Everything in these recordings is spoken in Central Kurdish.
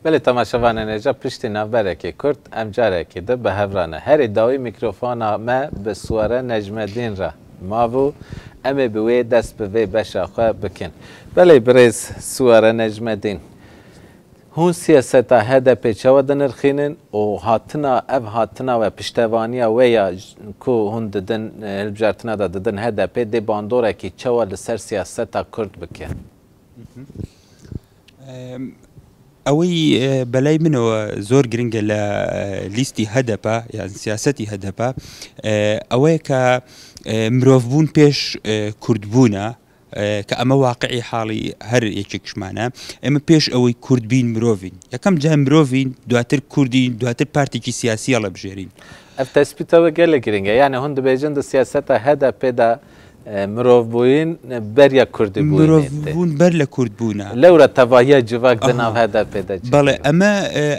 Belê temaşevanên hêja piştî navberekê kurt em carekê di bi hev re ne. Herî dawî mîkrofona me bi Suware Necmedîn re mabû. Em ê bi wê dest bi vê beşa xwe bikin. Belê birêz Suware Necmedîn, hûn siyaseta HDP'ê çawa dinirxînin û hatina ev hatina we piştevaniya we ya ku hûn didin hilbijartina de didin HDP'ê dê bandorekî çawa li ser siyaseta Kurd bike? ئەوەی بەلای منەوە زۆر گرنگە لە لیستی هەدەپە یان سیاسەتی هەدەپە ئەوەیە کە مرۆڤبوون پێش کوردبوونە کە ئەمە واقعی حاڵی هەر یەکێکشمانە ئێمە پێش ئەوەی کوردبین مرۆڤین یەکەم جار مرۆڤین دواتر کوردین دواتر پارتێکی سیاسی هەڵەبژێرین. ئەڤ تەسپیتە وە گەلێک گرنگە یانێ هون دبێژن di siyaseta HDP'ê de مرۆڤبووین بەریە کوردبوونێ تێ. مرۆڤبوون بەر لە کوردبوونە. لەورە تەڤاهیە جڤاک di nav HDP'ê de چێ بەڵێ کردن. ئەمە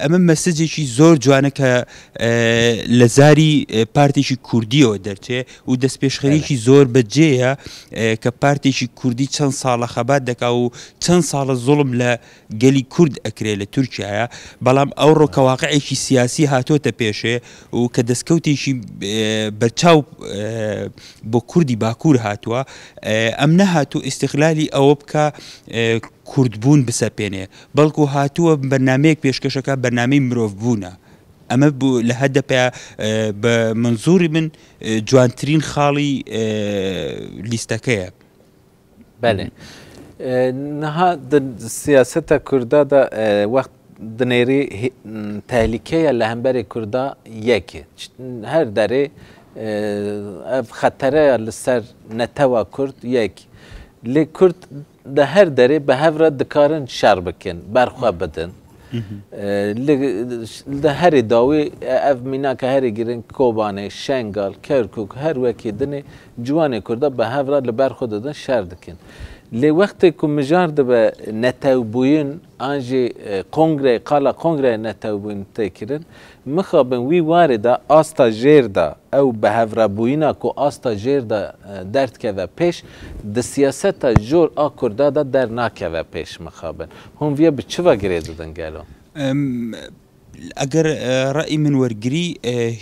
ئەمە مەسجێکی زۆر جوانە کە لە زاری پارتێکی کوردیەوە دەرچێ و دەستپێشخەریکی زۆر بەجێیە کە پارتێکی کوردی چەند ساڵە خەبات دەکا و چەند ساڵە زوڵم لە گەلی کورد ئەکرێ لە تورکیایە بەڵام ئەوڕۆ کە واقعێکی سیاسی هاتۆتە پێشێ و کە دەستکەوتێکی بەرچاو بۆ کوردی باکوور هاتووە ئەم نەهاتوو ئیستغلالی ئەوە بکا کوردبوون بسەپێنێ بەڵکو هاتووە بەرنامەیەک پێشکەشەکە بەرنامەی مرۆڤبوونە ئەمە لە هەدەپە بە مەنزوری من جوانترین خاڵی لیستەکەیە. بەلێ. Niha di siyaseta Kurda de wext dinêrî tehlîkeya li hemberê Kurda yek e. Her derê ev xetereya li ser netewa Kurd yek. Lê Kurd di her derê bi hev re dikarin şer bikin, berxwe bidin. Li herî dawî ev mînaka herî girîng Kobanê, Şengal, Kerkûk her wekî dinê ciwanê Kurda bi hev re li ber xwe didin şer dikin. Lê wextê ku mijar dibe netewbûyîn an jî kongreyê qala kongreya netewbûyîn tê kirin, mixabin wî warê de asta jêr de ew bihevrebûyîna ku asta jêr de derdikeve pêş di siyaseta jor a Kurda de dernakeve pêş mixabin. Hûn viya bi çi ve girê didin gelo? ئەگەر ڕەئی من وەرگری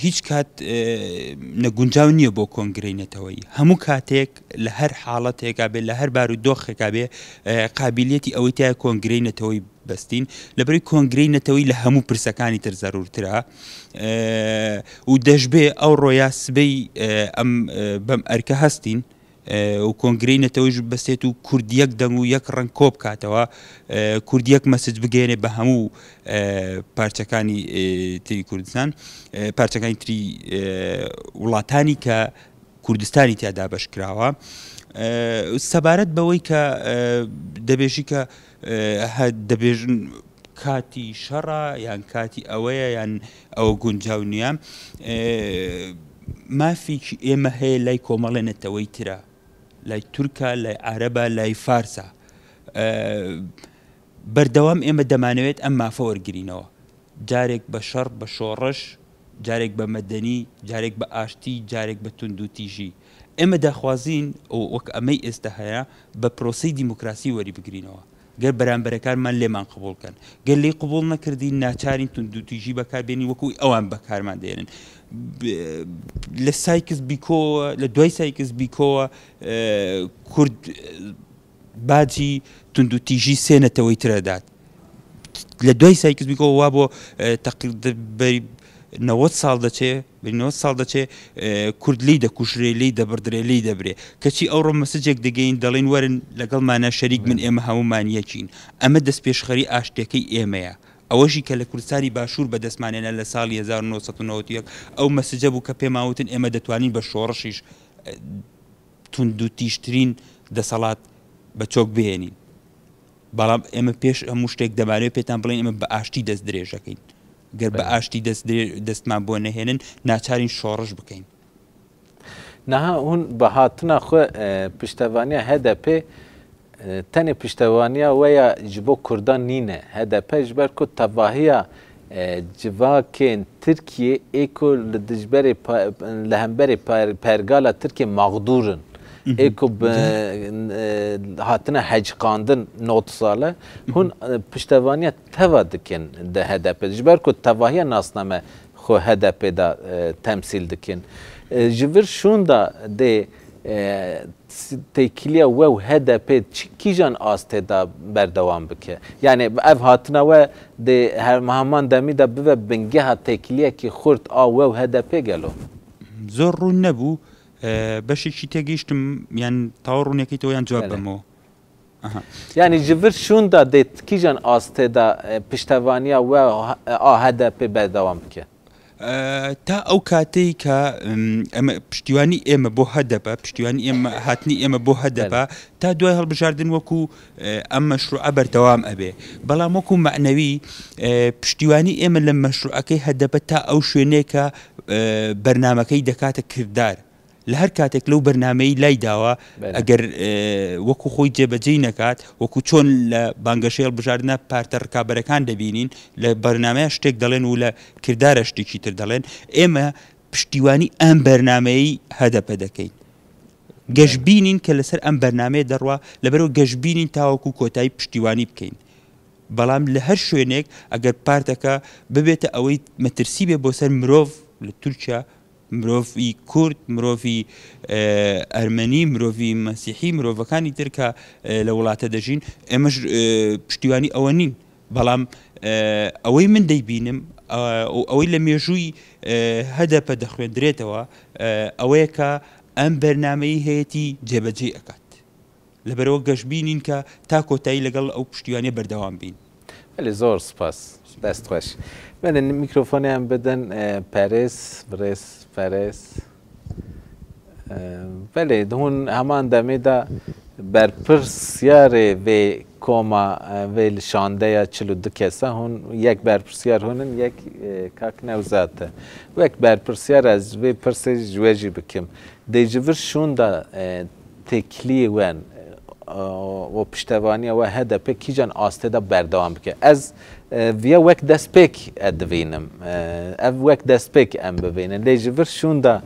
هیچ کات نەگونجاو نییە بۆ کۆنگرەی نەتەوەیی. هەموو کاتێک لە هەر حاڵەتێکا بێ لە هەر بارودۆخێکا بێ قابیلیەتی ئەوەی تایە کۆنگرەی نەتەوەی بەستین لەبەرەی کۆنگرەی نەتەوەی لە هەموو پرسەکانی تر زەرورترە و دەشبێ ئەوڕۆ یا سبەی ئەم بەم ئەرکە هەستین و کۆنگرەی نەتەوەیش ببەستێت و کورد یەک دەنگ و یەک ڕەنگ کۆ بکاتەوە، کورد یەک مەسج بگەیەنێ بە هەموو پارچەکانی تری کوردستان، پارچەکانی تری وڵاتانی کە کوردستانی تیا دابەش کراوە. سەبارەت بەوەی کە دەبێژی کە دەبێژن کاتی شەڕە یان کاتی ئەوەیە یان ئەوە گونجاو نییە مافێکی ئێمە هەیە لای کۆمەڵێ نەتەوەی ترە لای تورکە لای عەرەبە لای فارسە بەردەوام ئێمە دەمانەوێت ئەم مافە وەرگرینەوە جارێک بە شەڕ بە شۆڕش جارێک بە مەدەنی جارێک بە ئاشتی جارێک بە توندوتیژی ئێمە داخوازین وەک ئەمەی ئێستا هەیە بە پرۆسەی دیموکراسی وەری بگرینەوە گەر بەرامبەرەکانمان لێمان قبوڵ کەن. گەر لێی قبوڵ نەکردین ناچارین توندوتیژی بەکار بێنین وەکو ئەوان بەکارمان دێنن. لە سایکس بیکۆوە لە دوای سایکس بیکۆوە کورد باجی توندوتیژی سێ نەتەوەی تر ئەدات. لە دوای سایکس بیکۆوە وا بۆ تەقریبەن 90 ساڵ دەچێ بەری 90 ساڵ دەچێ کورد لێی دەکوژرێ لێی دەبڕدرێ لێی دەبرێ کەچی ئەوڕۆ مەسجێک دەگەین دەڵێن وەرن لەگەڵمانە شەریک بن ئێمە هەموومان یەکین ئەمە دەستپێشخەری ئاشتیەکەی ئێمەیە ئەوەشی کە لە کوردستانی باشوور بەدەستمان هێنا لە ساڵی 1991 ئەو مەسجە بوو کە پێمان وتن ئێمە دەتوانین بە شۆڕشیش توندوتیژترین دەسەڵات بە چۆک بهێنین بەڵام ئێمە پێش هەموو شتێک دەمانەوێت پێتان بڵێین ئێمە بە ئاشتی دەست درێژەکەین گەر بە ئاشتی دەست دەستمان بۆ نەهێنن ناچارین شۆڕش بکەین. نها هون بە هاتنا خو پشتەڤانیا HDP tenê piştevaniya we ya ji bo Kurdan nîne. HDP ji ber ku tevahiya civakên Tirkiyê ê ku li dijberê li hemberê pergala Tirkiyê maxdûr in. Ê ku bi hatine hecqandin 90 sale hûn piştevaniya teva dikin di HDP'ê de. Ji ber ku tevahiya nasname xwe HDP'ê de temsîl dikin. Ji vir şûnda dê têkiliya we û HDP'ê çi kîjan astê de berdewam bike? Yanî ev hatina we dê heman demî de bibe bingeha têkiliyekî xurt a we û HDP'ê gelo? Zor rûn nebû. Beşêkî têgihîştim yan tawa rûnekî te yan cewab bemo. Yanî ji vir şûnda dê kîjan astê de piştevaniya we a HDP'ê berdewam bike? Ta ew kateyî ka em piştîwanî ême bo HDP, piştîwanî ême hatinî ême bo HDP ta دوای هەڵبژاردن وەکو ئەم مەشروعە بەردەوام ئەبێ. بەڵام وەکو مەعنەوی پشتیوانی ئێمە لە مەشروعەکەی هەدەپە تا ئەو شوێنەیە کە بەرنامەکەی دەکاتە کردار. لە هەر کاتێک لەو بەرنامەی لای داوە ئەگەر وەکو خۆی جێبەجێی نەکات، وەکو چۆن لە بانگەشەی هەڵبژاردنە پارتە ڕکابەرەکان دەبینین لە بەرنامەیە شتێک دەڵێن و لە کردارە شتێکی تر دەڵێن، ئێمە پشتیوانی ئەم بەرنامەیەی هەدەپە دەکەین. گەشبینین کە لەسەر ئەم بەرنامەیە دەڕوا، لەبەرئەوە گەشبینین تاوەکو کۆتایی پشتیوانی بکەین. بەڵام لە هەر شوێنێک ئەگەر پارتەکە ببێتە ئەوەی مەترسی بێ بۆ سەر مرۆڤ لە تورکیا، مرۆڤی کورد، مرۆڤی ئەرمەنی، مرۆڤی مەسیحی، مرۆڤەکانی تر کە لە وڵاتە دەژین، ئێمەش پشتیوانی ئەوە نین. بەڵام ئەوەی من دەیبینم و ئەوەی لە مێژووی هەدەپە دەخوێندرێتەوە ئەوەیە کە ئەم بەرنامەی هەیەتی جێبەجێی ئەکات. لەبەرئەوە گەشبینین کە تا کۆتایی لەگەڵ ئەو پشتیوانیە بەردەوام بین. بەلێ زۆر سپاس دەست خۆش. بەلێ میکرۆفۆنیان بدەن پەرێز بڕێز پەرێز. بەلێ هون هەمان دەمێدا بەرپرسیارێ vê koma vê şandeya 42 kesa hûn yek berpirsiyar hûn in yek kak Newzat e. Wek berpirsiyar ez vê pirsê ji we jî bikim. Dê ji vir şûnda têkiliyê wen û piştevaniya we HDP kîjan astê de berdewam bike. Ez viya wek destpêk divînim. Ev wek destpêk em bibînin. Lê ji vir şûnda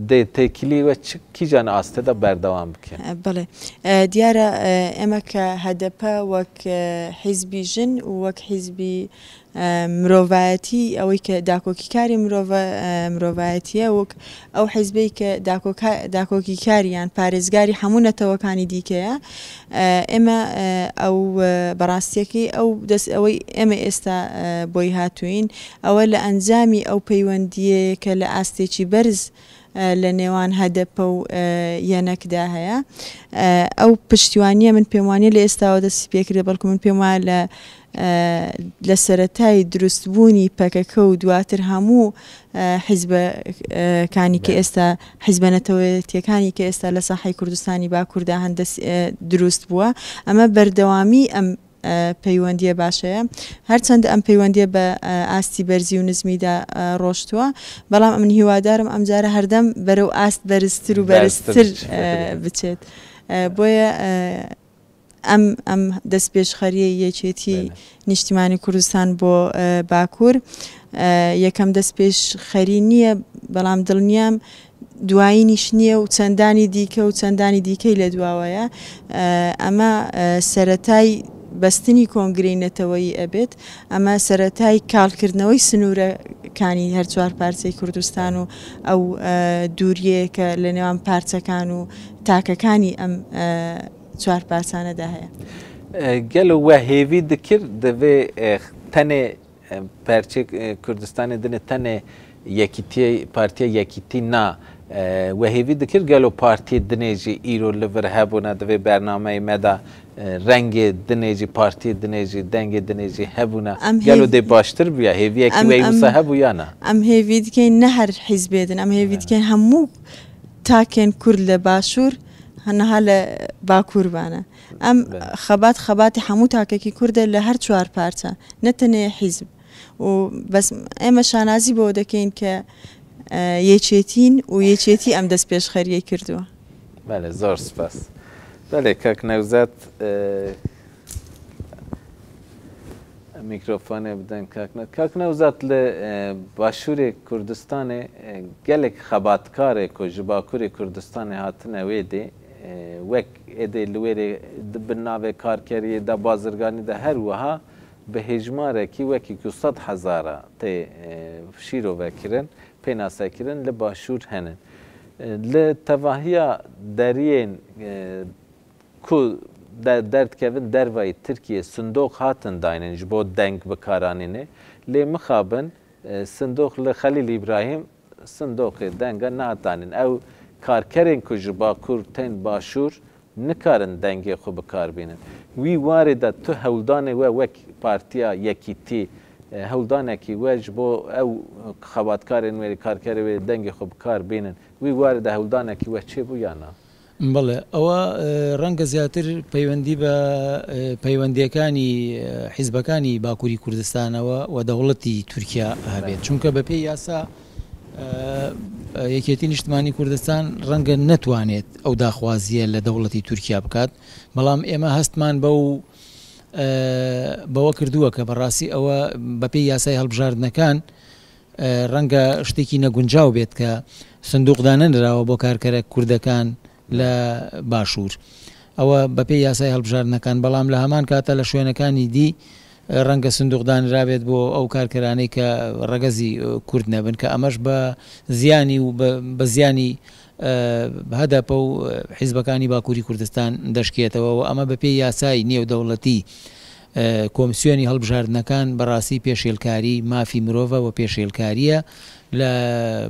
dê têkiliyê we çi kîjan astê de berdewam bike. بەڵێ دیارە ئێمە کە هەدەپە وەک حیزبی ژن و وەک حیزبی مرۆڤایەتی ئەوەی کە داکۆکیکاری مرۆڤە مرۆڤایەتیە وەک ئەو حیزبەی کە داکۆکیکاری یان پارێزگاری هەموو نەتەوەکانی دیکەیە ئێمە ئەو بەڕاستیەکەی ئەو دەست ئەوەی ئێمە ئێستا بۆی هاتوین ئەوە لە ئەنجامی ئەو پەیوەندیەیە کە لە ئاستێکی بەرز لە نێوان هەدەپە و یەنەکدا هەیە ئەو پشتیوانیە من پێم وانیە لە ئێستاوە دەستی پێکردە بەڵکو من پێم وایە لە لە سەرەتای دروستبوونی پەکەکە و دواتر هەموو حیزبەکانی کە ئێستا حیزبە نەتەوەیەتیەکانی کە ئێستا لە ساحەی کوردستانی باکووردا هەن دروست بووە ئەمە بەردەوامی ئەم پەیوەندیە باشەیە هەرچەندە ئەم پەیوەندیە بە ئاستی بەرزی و نزمیدا ڕۆشتووە بەڵام ئەمن هیوادارم ئەمجارە هەردەم بەرەو ئاست بەرزتر و بەرزتر بچێت بۆیە ئەم ئەم دەستپێشخەریەی یەکێتی نیشتیمانی کوردستان بۆ باکوور یەکەم دەستپێشخەری نییە بەڵام دڵنیام دوایینیش نییە و چەندانی دیکە و چەندانی دیکەی لە دواوەیە ئەمە سەرەتای بەستنی کۆنگرەی نەتەوەیی ئەبێت ئەمە سەرەتای کاڵکردنەوەی سنوورەکانی هەر چوار پارچەی کوردستان و ئەو دووریەیە کە لە نێوان پارچەکان و تاکەکانی ئەم چوار پارچانەدا هەیە. گەلۆ we hêvî dikir divê tenê perçê Kurdistanê dinê tenê Yekîtiyê Partiya Yekîtî na we hêvî dikir gelo partiyê dinê jî îro li vir hebûne di vê bernameyê me de rengê dinê jî partiyê dinê jî dengê dinê jî hebûne gelo dê baştir bûya hêviyekî we wisa hebû ya na? Em hêvî dikeyn ne her hîzbê din em hêvî dikeyn hemû تاکێن کورد لە باشوور هەنەها لە باکوور بانە. ئەم خەبات خەباتی هەموو تاکێکی کوردە لە هەر چوار پارچە نە تەنێ حیزب و بەس ئێمە شانازی بەوە دەکەین کە یەکێتین و یەکێتی ئەم دەست پێشخەریەی کردووە. بەلێ زۆر سپاس. بەلێ کاک نەوزاد میکرۆفۆنێ بدەن کاک کاک نەوزاد لە باشوورێ کوردستانێ gelek xebatkarê ku ji bakurê Kurdistanê hatine wê dê wek êdê li wêrê di bin navê karkeriyê de, bazirganî de her wiha bi hêjmarekî wekî ku sedhezara tê şîrovekirin, pênasekirin li Başûr henin. Li tevahiya deriyên ku derdikevin dervayî Tirkiyê sindoq hatin dayînin ji bo deng bikaranînê lê mixabin sindoq li Xelîl Îbrahîm sindoqê denga nehat danîn. Ew karkerên ku ji Bakur tên Başûr nikarin dengê xwe bi kar bînin. Wî warê de tu hewldanê we wek Partiya Yekîtî hewldanekî we ji bo ew xebatkarên wê, karkerê wê dengê xwe bi kar bînin, wî warê de hewldanekî we çêbû ya na? بەڵێ، ئەوە ڕەنگە زیاتر پەیوەندی بە پەیوەندییەکانی حیزبەکانی باکووری کوردستانەوە و دەوڵەتی تورکیا هەبێت، چونکە بەپێی یاسا یەکێتی نیشتمانی کوردستان ڕەنگە نەتوانێت ئەو داخوازییە لە دەوڵەتی تورکیا بکات، بەڵام ئێمە هەستمان بەو بەوە کردووە کە بەڕاستی ئەوە بەپێی یاسای هەڵبژاردنەکان ڕەنگە شتێکی نەگونجاو بێت کە سندوق دانەنراوە بۆ کارکەرە کوردەکان لە باشوور. ئەوە بەپێی یاسای هەڵبژاردنەکان، بەڵام لە هەمان کاتا لە شوێنەکانی دی ڕەنگە سندوق دانرابێت بۆ ئەو کارکەرانەی کە ڕەگەزی کورد نەبن کە ئەمەش بە زیانی و بە زیانی هەدەپە و حیزبەکانی باکووری کوردستان دەشکێتەوە و ئەمە بەپێی یاسای نێودەوڵەتی کۆمسیۆنی هەڵبژاردنەکان بەڕاستی پێشێلکاری مافی مرۆڤە و پێشێلکارییە لە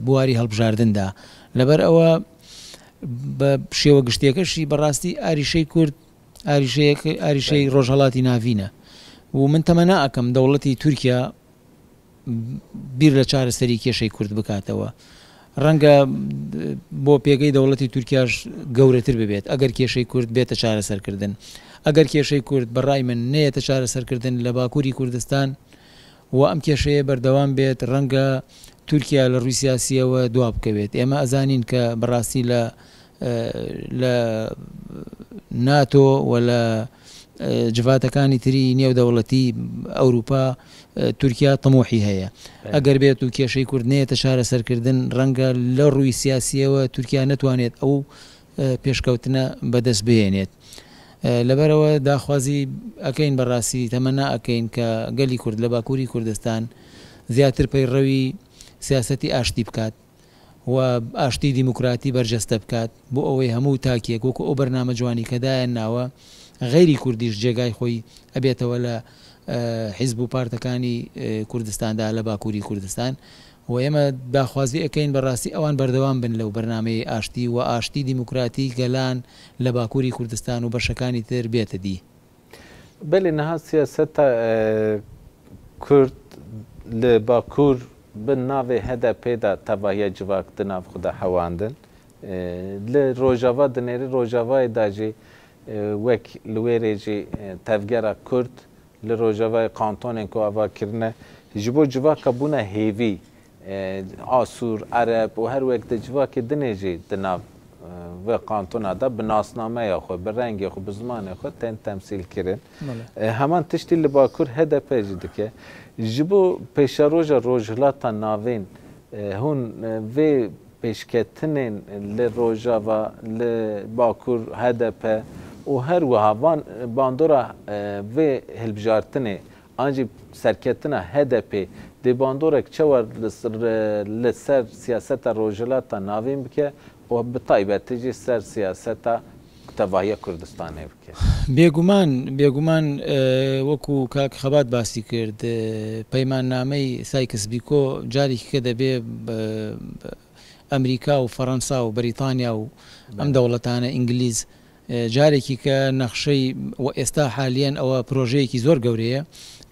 بواری هەڵبژاردندا. لەبەر ئەوە بە شێوە گشتیەکەشی بەڕاستی ئاریشەی کورد ئاریشەیەک ئاریشەی ڕۆژهەڵاتی ناڤینە و من تەمەنا ئەکەم دەوڵەتی تورکیا بیر لە چارەسەری کێشەی کورد بکاتەوە. ڕەنگە بۆ پێگەی دەوڵەتی تورکیاش گەورەتر ببێت ئەگەر کێشەی کورد بێتە چارەسەرکردن. ئەگەر کێشەی کورد بە ڕای من نەیەتە چارەسەرکردن لە باکووری کوردستان و ئەم کێشەیە بەردەوام بێت ڕەنگە تورکیا لە ڕووی سیاسییەوە دوا بکەوێت. ئێمە ئەزانین کە بەڕاستی لە لە ناتۆ و لە جڤاتەکانی تری نێودەوڵەتی ئەوروپا تورکیا تموحی هەیە. ئەگەر بێت و کێشەی کورد نەیەتە چارەسەرکردن ڕەنگە لە ڕووی سیاسییەوە تورکیا نەتوانێت ئەو پێشکەوتنە بەدەست بهێنێت. لەبەرئەوە داخوازی ئەکەین بەڕاستی تەمەنا ئەکەین کە گەلی کورد لە باکووری کوردستان زیاتر پەیڕەوی سیاسەتی ئاشتی بکات. و ئاشتی دیموکراتی بەرجەستە بکات بۆ ئەوەی هەموو تاکێک وەکو ئەو بەرنامە جوانی کە دایان ناوە غەیری کوردیش جێگای خۆی ئەبێتەوە لە حیزب و پارتەکانی کوردستاندا لە باکوری کوردستان و ئێمە داخوازی ئەکەین بە ڕاستی ئەوان بەردەوام بن لەو بەرنامەیەی ئاشتی و ئاشتی دیموکراتی گەلان لە باکوری کوردستان و بەشەکانی تر بێتە دی. بەلێ نها سیاسەتا کورد li Bakur bin navê HDP'ê de tevahiya civak di nav xwe de hewandin. Li Rojava dinêrî Rojavayê de jî wek li wêrê jî tevgera Kurd li Rojavayê kantonên ku ava kirine ji bo civaka bûne hêvî. Asûr, Ereb û her wek di civakê dinê jî di nav vê kantona de bi nasnameya xwe, bi rengê xwe, bi zimanê xwe tên temsîlkirin. Heman tiştî li Bakur HDP jî dike. Ji bo pêşeroja Rojhilata Navîn hûn vê pêşketinên li Rojava, li Bakur HDP û her wiha van bandora vê hilbijartinê An jî serketina HDP'ê dê bandorek çawa li ser siyaseta Rojhilata Navîn bike û bi taybetî jî ser siyaseta tevahiya Kurdistanê bike? Bêguman, bêguman wekû kak Xebat basî kird, peymannamey Sykes Bîko carêkî ke debê Amerîka û Ferensa û Berîtanya û ئەم دەوڵەتانە ئینگلیز جارێکی کە نەخشەی و ئێستا حالیەن ئەوە پرۆژەیەکی زۆر گەورەیە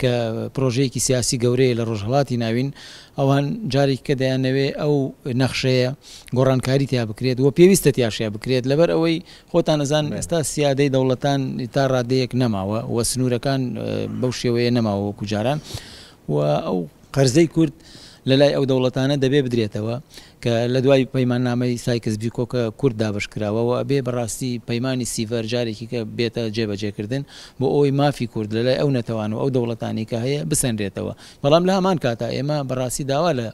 کە پرۆژەیەکی سیاسی گەورەیە لە ڕۆژهەڵاتی ناوین ئەوان جارێکی کە دەیانەوێ ئەو نەخشەیە گۆڕانکاری تیا بکرێت و پێویستە تیاشیا بکرێت لەبەر ئەوەی خۆتان ئەزان ئێستا سیادەی دەوڵەتان تا ڕادەیەک نەماوە و سنوورەکان بەو شێوەیە نەماوە وەکو جاران و ئەو قەرزەی کورد لە لای ئەو دەوڵەتانە دەبێ بدرێتەوە کە لە دوای پەیماننامەی سایکس بیکۆ کە کورد دابەش کراوە و ئەبێ بە ڕاستی پەیمانی سیڤەر جارێکی کە بێتە جێبەجێ کردن بۆ ئەوەی مافی کورد لە لای ئەو نەتەوان و ئەو دەوڵەتانەی کە هەیە بسەنرێتەوە بەڵام لە هەمان کاتا ئێمە بە ڕاستی داوا لە.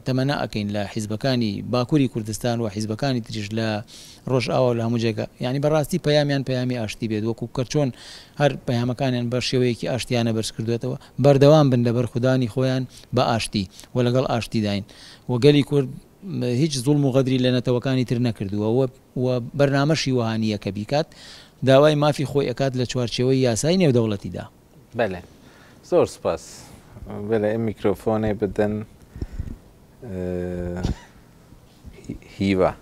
تەمەنا ئەکەین لە حیزبەکانی باکوری کوردستان و حیزبەکانی تریش لە ڕۆژئاوا و لە هەموو جێگا یانی بەڕاستی پەیامیان پەیامی ئاشتی بێت وەکو کە چۆن هەر پەیامەکانیان بە شێوەیەکی ئاشتیانە بەرز کردوێتەوە بەردەوام بن لە بەرخودانی خۆیان بە ئاشتی و لەگەڵ ئاشتیداین و گەلی کورد هیچ زوڵم و غەدری لە نەتەوەکانی تر نەکردووە و و بەرنامەشی وەها نییە کە بیکات داوای مافی خۆی ئەکات لە چوارچێوەی یاسای نێودەوڵەتیدا. بەلێ زۆر سوپاس. بەلێ ئەم میکرۆفۆنێ بدەن هیوا.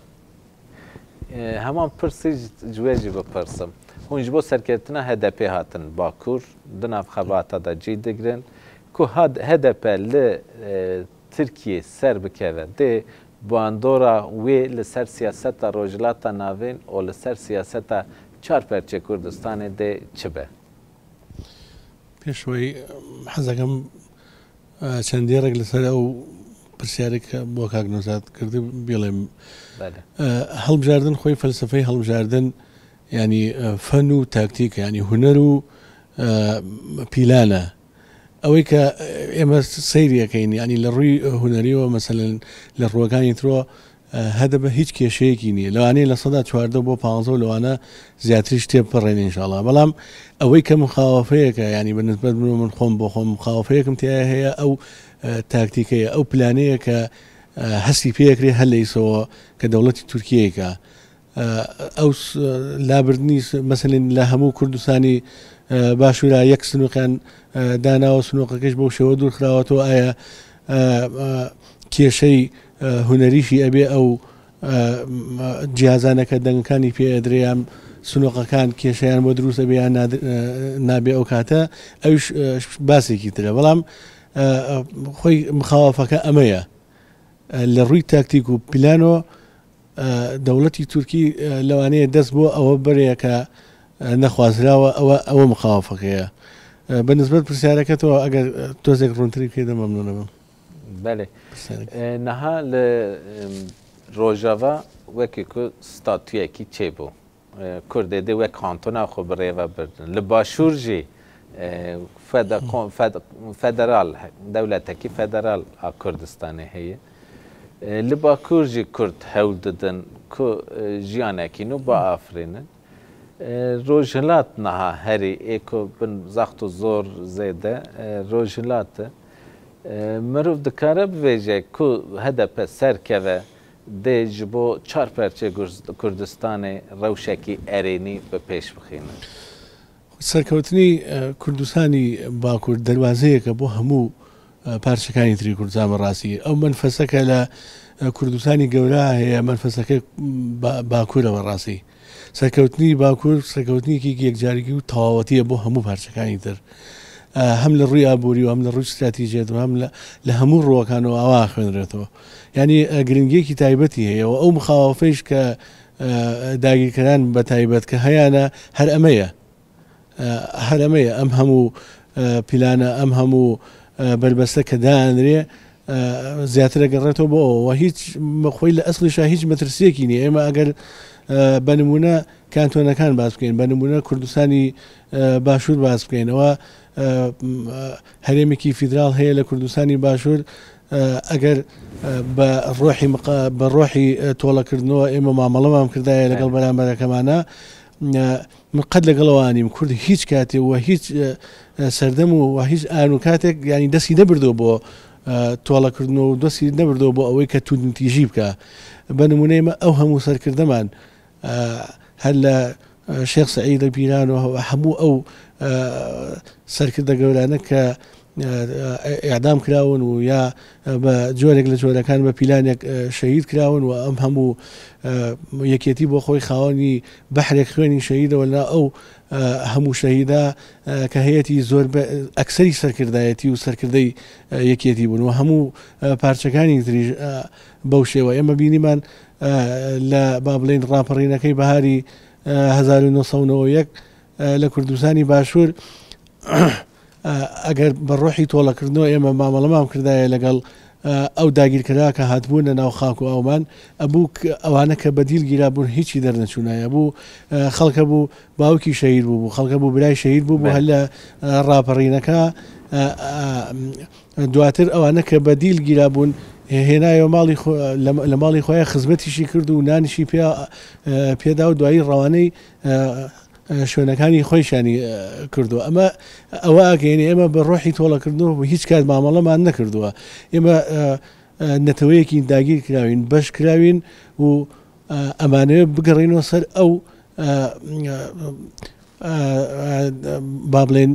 هەمان پرسی جوێژی بپرسم هون ji bo serketina HDP hatin Bakur di nav xebata de cî digirin ku HDP li Tirkiyê ser bikeve dê bandora wê li ser siyaseta Rojhilata Navîn û li ser siyaseta çar perçê Kurdistanê dê çi be? پێش ئەوەی حەزەکەم چەند دێڕێک لەسەر ئەو پرسیارێک کە بۆ کاک نەوزاد کردی بڵێم. هەڵبژاردن خۆی فەلسفەی هەڵبژاردن ینی فەن و تاکتیک ینی هونەر و پیلانە ئەوەی کە ئێمە سەیریەکەین ینی لە ڕووی هونەریەوە مەسەلەن لە ڕووەکانی ترۆ هەدەپە هیچ کێشەیەکی نییە لەوانەیە 14% بۆ 15 و لەوانە زیاتریش تێبپەڕێنێ ئینشاڵا بەڵام ئەوەی کە مخاوەفەیەکە ینی بە نسبەت من و من خۆم بۆ خۆم مخاوەفەیەکم تیا هەیە ئەو تاکتیکەیە ئەو پلانەیە کە هەستی پێکرێ هەر لە ئیسەوە کە دەوڵەتی تورکیەیەکە ئەو لابردنی مەسەلەن لە هەموو کوردستانی باشوورا یەک سنووقیان داناوە سنووقەکەش بەو شێوە دوور خراوەتەوە ئایا کێشەی هونەریشی ئەبێ ئەو جیازانە کە دەنگەکانی پێ ئەدرێ یان سنووقەکان کێشەیان بۆ دروست ئەبێ یان نابێ ئەو کاتە ئەوش باسێکی ترە بەڵام خۆی مخاوەفەکە ئەمەیە لە ڕووی تاکتیک و پلانەوە دەوڵەتی تورکی لەوانەیە دەست بۆ ئەوە بەرێ کە نەخوازراوە ئەوە ئەوە مخاوەفەکەیە. بە نسبەت پرسیارەکەتەوە ئەگەر تۆزێک ڕوونتری بکەیتەوە مەمنوونە بم. بەلێ نها لە ڕۆژاڤا وەکی کو ستاتویەکی چێ بوو کوردێ دێ وەک کانتۆنا خۆ بڕێڤە بردن لە باشوور ژی فederal دەولەتەکی فederal a Kurdistanê heye. Li Bakur jî Kurd hewl didin ku jiyanekî nû biafirînin. Rojhilat niha herî ê ku bin zext û zor zêde Rojhilat e. Mirov dikare bibêje ku HDP serkeve dê ji bo çar perçê Kurdistanê rewşekî erênî bi pêş bixînin. سەرکەوتنی کوردستانی باکوور دەروازەیەکە بۆ هەموو پارچەکانی تری کوردستان. بەڕاستی ئەو مەنفەسە کە لە کوردستانی گەورە هەیە مەنفەسەکە باکوورە. بەڕاستی سەرکەوتنی باکوور سەرکەوتنێکی یەکجارگی و تەواوەتیە بۆ هەموو پارچەکانی تر، هەم لە ڕووی ئابووری و هەم لە ڕووی ستراتیژیەت و هەم لە هەموو ڕووەکانەوە ئاوا خوێنرێتەوە. یعنی گرنگیەکی تایبەتی هەیە و ئەو مخاوەفەیش کە داگیرکەران بە تایبەت کە هەیانە هەر ئەمەیە، هەر ئەمەیە ئەم هەموو پیلانە ئەم هەموو بەربەستە کە دانرێ زیاتر ئەگەڕێتەوە بۆ ئەوە. هیچ خۆی لە ئەسڵیشا هیچ مەترسیەکی نییە. ئێمە ئەگەر بە نمونە کانتۆنەکان باس بکەین، بە نمونە کوردستانی باشوور باس بکەین، ئەوە هەرێمێکی فیدراڵ هەیە لە کوردستانی باشوور. ئەگەر بە ڕۆحی بە ڕۆحی تۆڵەکردنەوە ئێمە مامەڵەمان کردایە لەگەڵ بەرامبەرەکەمانە، من قەت لەگەڵەوە نیم کورد هیچ کاتێ و هیچ سەردەم و هیچ ئان و کاتێک ینی دەستی نەبردەوە بۆ تۆڵەکردنەوە و دەستی نەبردەوە بۆ ئەوەی کە توندتیژی بکە. بە نمونەی ئێمە ئەو هەموو سەرکردەمان هەر لە شێخ سەعیدە پیران و هەموو ئەو سەرکردە گەورانە کە ئیعدام کراون و یا بە جۆرێک لە جۆرەکان بە پیلانێک شەهید کراون و ئەم هەموو یەکێتی بۆ خۆی خاوەنی بەحرێک خوێنی شەهیدەوە لە ئەو هەموو شەهیدا کە هەیەتی زۆر ئەکسەری سەرکردایەتی و سەرکردەی یەکێتی بوون و هەموو پارچەکانی تریش بەو شێوە. ئێمە بینیمان لە با بڵێین ڕاپەڕینەکەی بەهاری 1991 لە کوردستانی باشوور ئەگەر بە ڕۆحی تۆڵەکردنەوە ئێمە مامەڵەمان کردایە لەگەڵ ئەو داگیرکەرا کە هاتبوونە ناو خاک و ئاومان، ئەبوو ئەوانە کە بەدیل گیرابوون هیچی دەرنەچوونایە، بوو خەڵکە بوو باوکی شەهید بوو، بوو خەڵکە بوو برای شەهید بوو، بوو هەر لە ڕاپەڕینەکە دواتر ئەوانە کە بەدیل گیرابوون هێنایەوە ماڵی لە ماڵی خۆیان خزمەتیشی کرد و نانیشی پێ پێدا و دوایی ڕەوانەی شوێنەکانی خۆیشانی کردووە. ئەمە ئەوە ئەگەیەنێ ئێمە بە ڕۆحی تۆڵەکردنەوە هیچ کات مامەڵەمان نەکردووە. ئێمە نەتەوەیەکی داگیر کراوین، بەش کراوین و ئەمانەوێت بگەڕێینەوە سەر ئەو با بڵێین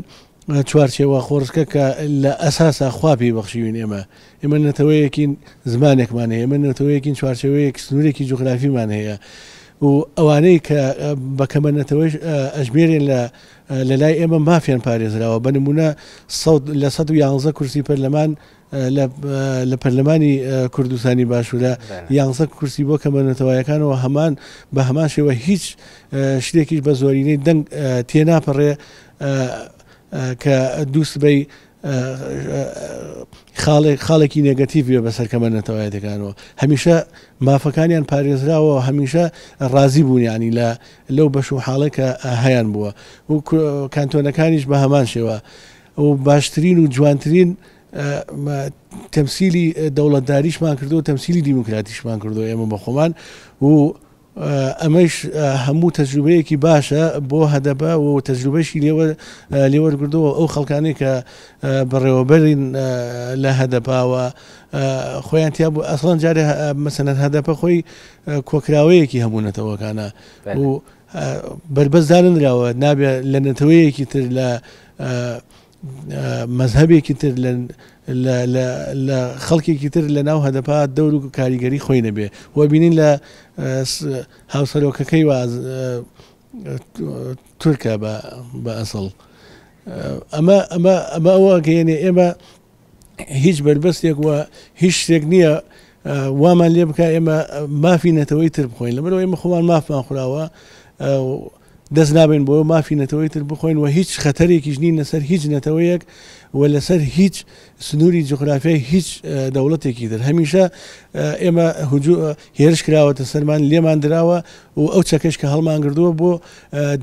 چوارچێوە خۆڕسکە کە لە ئەساسا خوا پێی بەخشیوین ئێمە. ئێمە نەتەوەیەکین زمانێکمان هەیە، ئێمە نەتەوەیەکین چوارچێوەیەک سنوورێکی جوغرافیمان هەیە و ئەوانەی کە بە کەمە نەتەوەیش ئەژمێرێن لە لە لای ئێمە مافیان پارێزراوە بە نموونە سەد لە 111 کورسی پەرلەمان لە لە پەرلەمانی کوردستانی باشوورە یانزە کورسی بۆ کەمە نەتەوایەکانەوە هەمان بە هەمان شێوە هیچ شتێکیش بە زۆرینەی دەنگ تێناپەڕێ کە دووسبەی خاڵێک خاڵێکی نێگەتیڤ بێ بەسەر کەمە نەتەوایەتەکانەوە هەمیشە مافەکانیان پارێزراوە هەمیشە ڕازی بوون ینی لە لەو بەش و حاڵێک کە هەیان بووە و کانتۆنەکانیش بە هەمان شێوە و باشترین و جوانترین تەمسیلی دەوڵەتداریشمان کردو تەمسیلی دیموکراتیشمان کردو ئێمە بە خۆمان و ئەمەیش هەموو تەجروبەیەکی باشە بۆ هەدەپە و تەجروبەشی لێوە لێوەرگردەوە ئەو خەڵکانەی کە بەڕێوەبەرین لە هەدەپاوە خۆیان تیا بوو ئەسڵەن جارێ مەسەلەن هەدەپە خۆی کۆکراوەیەکی هەموو نەتەوەکانە و بەربەست دانەنراوە نابێ لە نەتەوەیەکی تر لە مەزهەبێکی تر لە لە لە لە خەڵکێکی تر لە ناو هەدەپە دەور و کاریگەری خۆی نەبێ و بینین لە هاوسەرۆکەکەی وا تورکە بە بە ئەسڵ ئەمە ئەمە ئەمە ئەوە گەیەنێ ئێمە هیچ بەربەستێک و هیچ شتێک نییە وامان لێ بکە ئێمە مافی نەتەوەی تر بخۆین لەبەرەوە ئێمە خۆمان مافمان خوراوە دەست نابەین بۆ مافی نەتەوەی تر بخۆین و هیچ خەتەرێکیش نین لەسەر هیچ نەتەوەیەک و لەسەر هیچ سنووری جوغرافیای هیچ دەوڵەتێکی تر. هەمیشە ئێمە هێرش کراوەتە سەرمان، لێمان دراوە و ئەو چەکەش کە هەڵمانگردووە بۆ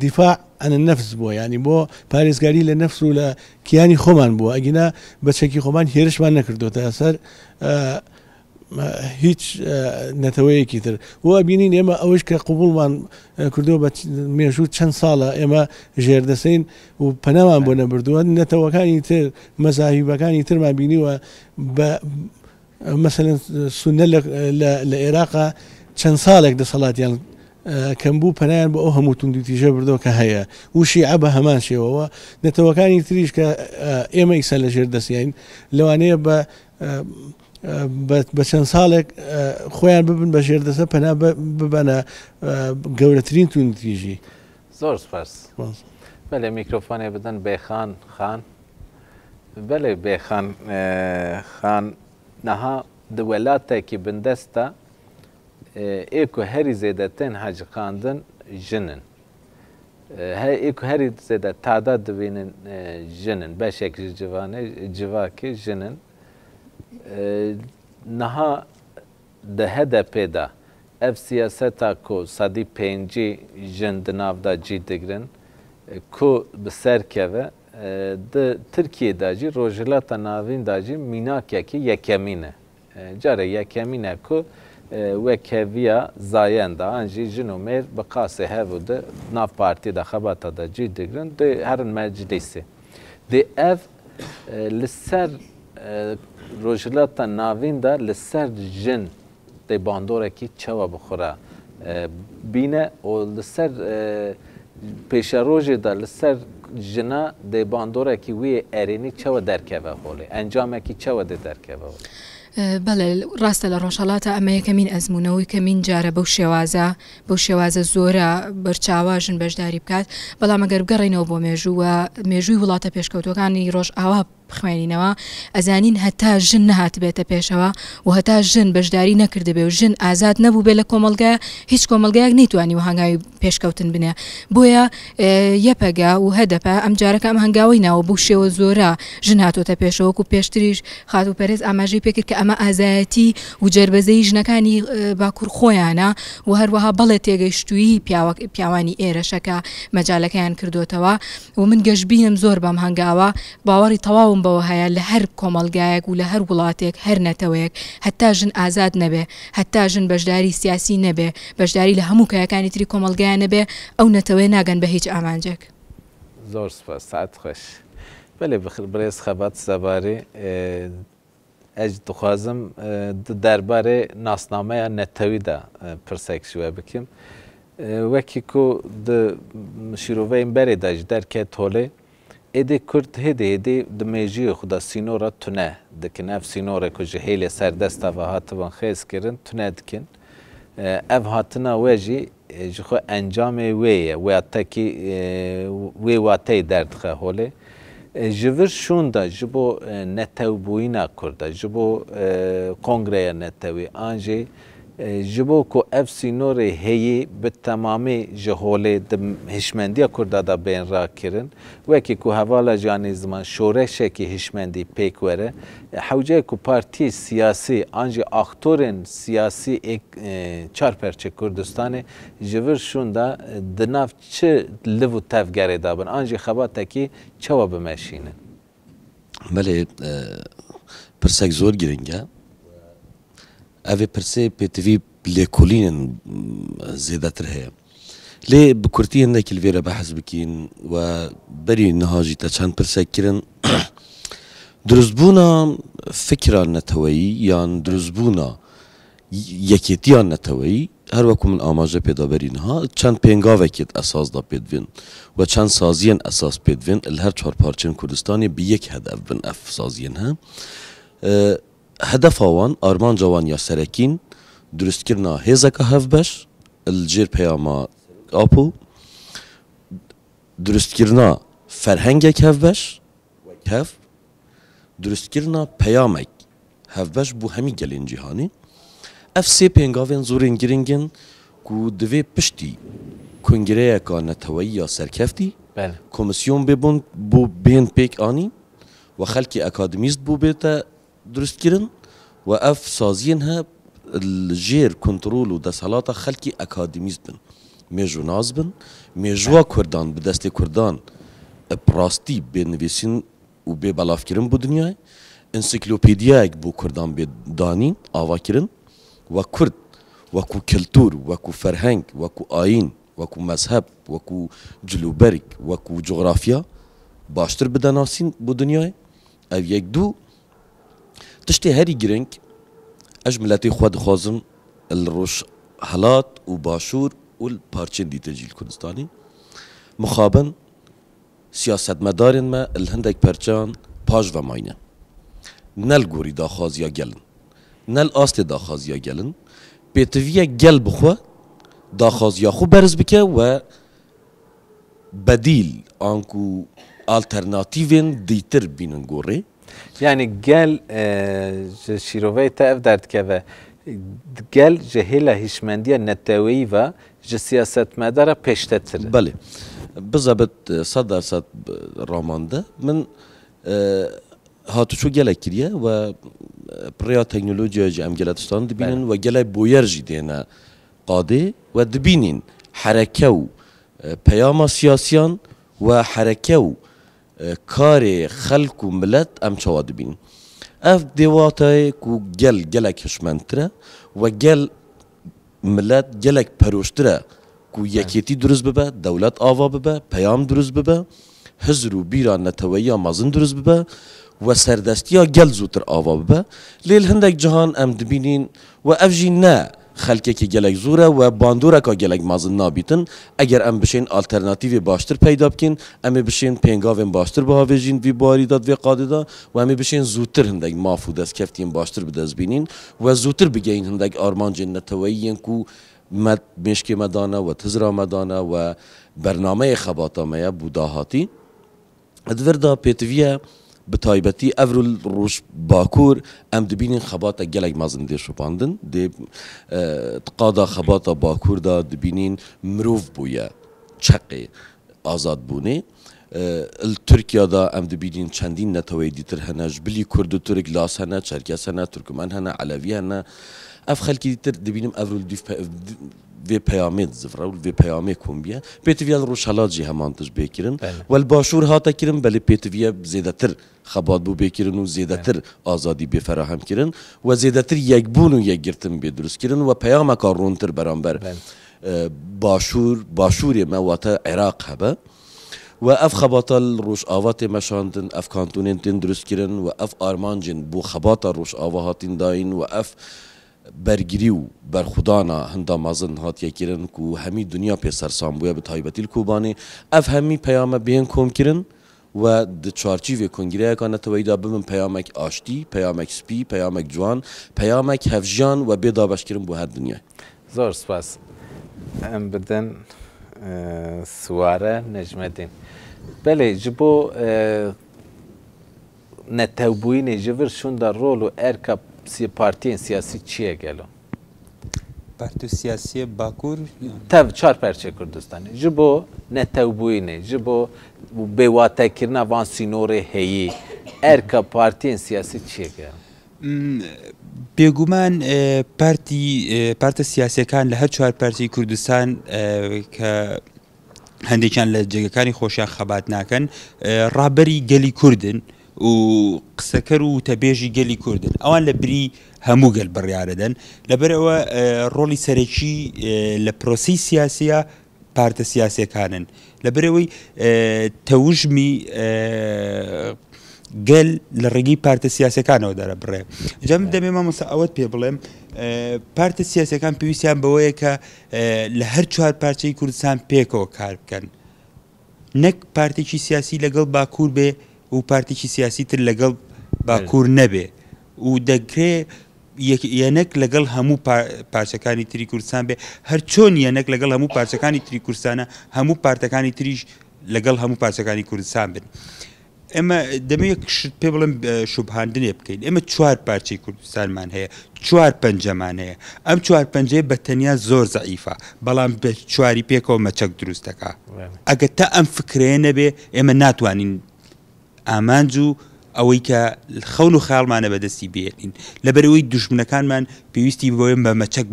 دیفاع عن النفس بووە، یانی بۆ پارێزگاری لە نەفس و لە کیانی خۆمان بووە، ئەگینا بە چەکی خۆمان هێرشمان نەکردۆتە سەر هیچ نەتەوەیەکی تر و ئەبینین ئێمە ئەوەش کە قوبوڵمان کردووە بە مێژوو چەند ساڵە ئێمە ژێردەسەین و پەنامان بۆ نەبردووە نەتەوەکانی تر مەزاهیبەکانی ترمان بینیوە بە مەسەلەن سونە لە عێراقا چەند ساڵێک دەسەڵاتیان کەم بوو پەنایان بۆ ئەو هەموو توندوتیژە بردەوە کە هەیە و شیعە بە هەمان شێوەوە نەتەوەکانی تریش کە ئێمە ئیسا لەژێر دەستیین لەوانەیە بە بە چەند ساڵێک خۆیان ببن بە ژێردەسە پەنا ببەنە گەورەترین توندتیژی. زۆر سپاس. بەلێ میکرۆفۆنێ بدەن بێخان خان. بەلێ بێخان خان نها di welatekî bindest de ê ku herî zêde tên heciqandin jin in. Ê ku herî zêde tada dibînin jin in. Beşek ji civanê civakê jin in. Niha di HDP'ê de ev siyaseta ku 50% jin di nav de cî digirin ku bi ser keve di Tirkiyê de jî Rojhilata Navîn de jî mînakekî yekemîn e. Cara yekemîn e ku wekheviya zayenda an jî jin û mêr bi qasê hev û di nav partiyê de xebata de cî digirin dê herin meclîsê. Dê ev li ser Rojhilata Navîn de li ser jin dê bandorekî çawa bi xwe re bîne û li ser pêşerojê de li ser jina dê bandorekî wî yê erênî çawa derkeve holê, encamekî çawa dê derkeve holê? بەڵێ ڕاستە لە ڕۆژهەڵاتە ئەمە یەکەمین ئەزموونە و یەکەمین جارە بەو شێوازە بەو شێوازە زۆرە بەرچاوە ژن بەشداری بکات، بەڵام ئەگەر بگەڕێینەوە بۆ مێژوو و مێژووی وڵاتە پێشکەوتووەکانی ڕۆژئاوا بخوێنینەوە ئەزانین هەتا ژن نەهاتبێتە پێشەوە و هەتا ژن بەشداری نەکردبێ و ژن ئازاد نەبووبێ لە کۆمەڵگا هیچ کۆمەڵگایەک نەیتوانیوە هەنگاوی پێشکەوتن بنێ بۆیە یەپەگە و هەدەپە ئەم جارەکە ئەم هەنگاوەی ناوە بەو شێوە زۆرە ژن هاتۆتە پێشەوە وەکو پێشتریش خاتوو پەرێز ئاماژەی پێکرد کە ئەمە ئازایەتی و جەربەزەی ژنەکانی باکوور خۆیانە و هەروەها بەڵێ تێگەیشتوویی پیاوانی ئێرەشە کە مەجالەکەیان کردۆتەوە و من گەشبینم زۆر بەم هەنگاوە باوەڕی تەواوم. بڕوام بەوە هەیە لە هەر کۆمەڵگایەک و لە هەر وڵاتێک هەر نەتەوەیەک هەتا ژن ئازاد نەبێ هەتا ژن بەشداری سیاسی نەبێ بەشداری لە هەموو کایەکانی تری کۆمەڵگایا نەبێ ئەو نەتەوەیە ناگەن بە هیچ ئامانجێک. زۆر سوپاس ساعەت خوش. بەلێ برێز خەبات زەباری ئەز دخوازم di derbarê nasnameya netewî de pirsek ji we bikim. Wekî ku di şîroveyên berê de jî derket holê, êdî Kurd hêdî hêdî di mêjiyê xwe de sînora tune dikin. Ev sînorê ku ji hêlê serdesta ve hatibin xêz kirin tune dikin. Ev hatina we jî ji xwe encamê wê ye, watekî wê wateyê derdixe holê. Ji vir şûnda ji bo netewbûyîna Kurd e, ji bo kongreya netewî an jî ji bo ku ev sînorê heyî bi temamî ji holê di hişmendiya Kurda de bên rakirin, wekî ku hevala jî anî ziman şoreşekî hişmendî pêk were, hewceye ku partiyê siyasî an jî aktorên siyasî ê çarperçê Kurdistanê ji vir şûnda di nav çi liv û tevgerê de bin an jî xebatekî çawa bimeşînin? Belê, pirsek zor giring e. Ev ê pirsê pêtivî lêkolînên zêdetir heye. Lê bi kurtî hindekî li vê re behs bikîn we berî niha jî te çend pirsek kirin. Dirustbûna fikra neteweyî yan dirustbûna Yekêtiya Neteweyî, her wek ku min amaje pê da berî niha, çend pêngavekê di esas da pê divên we çend saziyên esas pê divên li her çar parçeyên Kurdistanê bi yek hedef bin ev saziyên he. Hedefa wan, armanca wan ya serekîn dirustkirina hêzeka hevbeş li jêr peyama Serok Apo, dirustkirina ferhengek hevbeş wek hev, Dirustkirina peyamek hevbeş bo hemî gelên cîhanê, ev sê pêngavên zorên giring in ku divê piştî kongreyeka neteweyî ya serkeftî, komîsyon bê bon bo bên pêk anîn we xelkê akademîst bo bête dirustkirin we ev saziyên he li jêr kontrol û desthelata xelkê akademîst bin, mêjûnas bin, mêjûa kurdan bi destê kurdan bi rastî bê nivîsîn û bê belavkirin bo dinyayê, ensiklopediyayek bo kurdan bê danîn, avakirin, wek kurd, wekû kiltûr, wekû ferheng, wekû ayîn, wekû mezheb, wekû cilûberg, wekû cografya baştir bide nasîn bo dinyayê. Ev yek du, tiştê herî giring ez ji miletê xwe dixwazim li rojhilat û başûr û li parçeyên dîtir jî li Kurdistanê, mixabin Siyasetmedarên me li hindek perçeyan paş ve mayne. Ne li gorî daxwaziya gel in. Ne li astê daxwaziya gel in. Pêtiviye gel bi xwe daxwaziya xwe berz bike we bedîl anku alternatîvên dîtir bînin gorê. Yanî gel ji şîroveyê te ev derdikeve, gel ji hêla hişmendiya neteweyî ve Ji siyasetmedara pêştetir e. Belê. Bizebit 100% ramande. Min hatûçû gelek kiriye we bi rêya teknolojiyayê jî em gelek tiştan dibînin we gelek boyer jî dêne qadê we dibînîn hereke û peyama siyasiyan we hereke û karê xelk û milet em çawa dibînin. Ev dê wateyê ku gel gelek hişmendtir e we gel Milet gelek peroştir e ku yekêtî dirust bibe, dewlet ava bibe, peyam dirust bibe, hizr û bîra neteweyiya mezin dirust bibe we serdestiya gel zûtir ava bibe. Lê li hindek cihan em dibînîn we ev jî ne xelkekî gelek zor e we bandoreka gelek mezin nabîtin. Eger em bişên alternatîvê baştir peyda bikîn, em ê bişên pêngavên baştir bihavêjîn di vî barî de, di vê qadê de û em ê bişên zûtir hindek maf û destkeftiyên baştir bi dest bînîn. We zûtir bigihîn hindek armancên neteweyî yên ku me mêşkê me dane, we hizra me dane, we bernameyê xebata me ye bo dahatî. Di vir de pêtiviye bi taybetî ev rû li roj Bakur em dibînin xebatek gelek mezin dê şopandin. Dê di qada xebata Bakur de dibînîn mirov bûye çeqê azadbûnê. ل تورکیادا ئەم دبینین چەندین نەتەوەی دیتر هەنە ژ بلی کورد و تورک لاس هەنە، چەرکەس هەنە، تورکمان هەنە، عەلەوی هەنە. ئەڤ خەلکی دیتر دبینم ئەڤرو ل ڤێ پەیامێ دزڤرە و ل ڤێ پەیامێ کۆم بیە. پێتڤیە ل ڕوژهەلات ژی هەمان تشت بێ کرن و ل باشوور هاتە کرن بەلێ پێتڤیە زێدەتر خەبات بۆ بێ کرن و زێدەتر ئازادی بێ فەراهەم کرن و زێدەتر یەکبوون و یەکگرتن بێ دروست کرن و پەیامەکا ڕوونتر بەرامبەر باشوور باشوورێ مە واتە عێراق هەبە. و ئەڤ خەباتە ل ڕۆژئاڤا تێ مەشاندن، ئەڤ کانتۆنێن تێن دروست کرن و ئەڤ ئارمانجێن بۆ خەباتە ڕۆژئاڤا هاتین دایین و ئەڤ بەرگری و بەرخودانا هندا مەزن هاتیە کرن کو هەمی دنیا پێ سەرسام بویە بە تایبەتی ل کۆبانێ ئەڤ هەمی پەیامە بێن کۆم کرن و د چوارچیڤێ کۆنگرەیەکا نەتەوەیی دا ببن پەیامەک ئاشتی، پەیامەک سپی، پەیامەک جوان، پەیامەک هەڤژیان و بێ دابەش کرن بۆ هەر دنیای. زۆر سوپاس ئەم بدەن سوارە نەجمەدین بەلێ ji bo netewbûyînê ji vir şûnda rol û erka partiyên siyasî çi ye gelo? Partî siyasiyê Bakur Tev çar perçê Kurdistanê ji bo netewbûyînê ji bo bêwatekirina van sînorê heyî erka partiyên siyasî çi ye gelo? بێگومان پارتی پارتە سیاسیەکان لە هەر چوار پارچەی کوردستان کە هەندێکیان لە جێگەکانی خۆشیان خەبات ناکەن ڕابەری گەلی کوردن و قسەکەر و وتەبێژی گەلی کوردن ئەوان لە بری هەموو گەل بڕیارەدەن لەبەرئەوە ڕۆڵی سەرەکی لە پرۆسەی سیاسیە پارتە سیاسیەکانن لەبەرئەوەی تەوژمی گەل لە ڕێگەی پارتە سیاسەکانەوە دەرەبڕێ جا من دەمێ مامۆستا ئەوەت پێ بڵێم پارتە سیاسەکان پێویستیان بەوەیە کە لە هەر چوار پارچەی کوردستان پێکەوە کار بکەن نەک پارتێکی سیاسی لەگەڵ باکوور بێ و پارتێکی سیاسی تر لەگەڵ باکوور نەبێ و دەکرێ یەنەک لەگەڵ هەموو پارچەکانی تری کوردستان بێ، هەر چۆن یەنەک لەگەڵ هەموو پارچەکانی تری کوردستانە، هەموو پارتەکانی تریش لەگەڵ هەموو پارچەکانی کوردستان بن. ئێمە دەمەوێت یەک شت پێ بڵێم شوبهاندنێ بکەین. ئێمە چوار پارچەی کوردستانمان هەیە، چوار پەنجەمان هەیە. ئەم چوار پەنجەیە بە تەنیا زۆر زەعیفە، بەڵام بە چواری پێکەوە مەچەک دروست دەکا. ئەگەر تا ئەم فکرەیە نەبێ ئێمە ناتوانین ئامانج و ئەوەی کە خەون و خەیاڵمانە بەدەستی بێنین، لەبەرئەوەی دوژمنەکانمان پێویستی بەوەیە بە مەچەک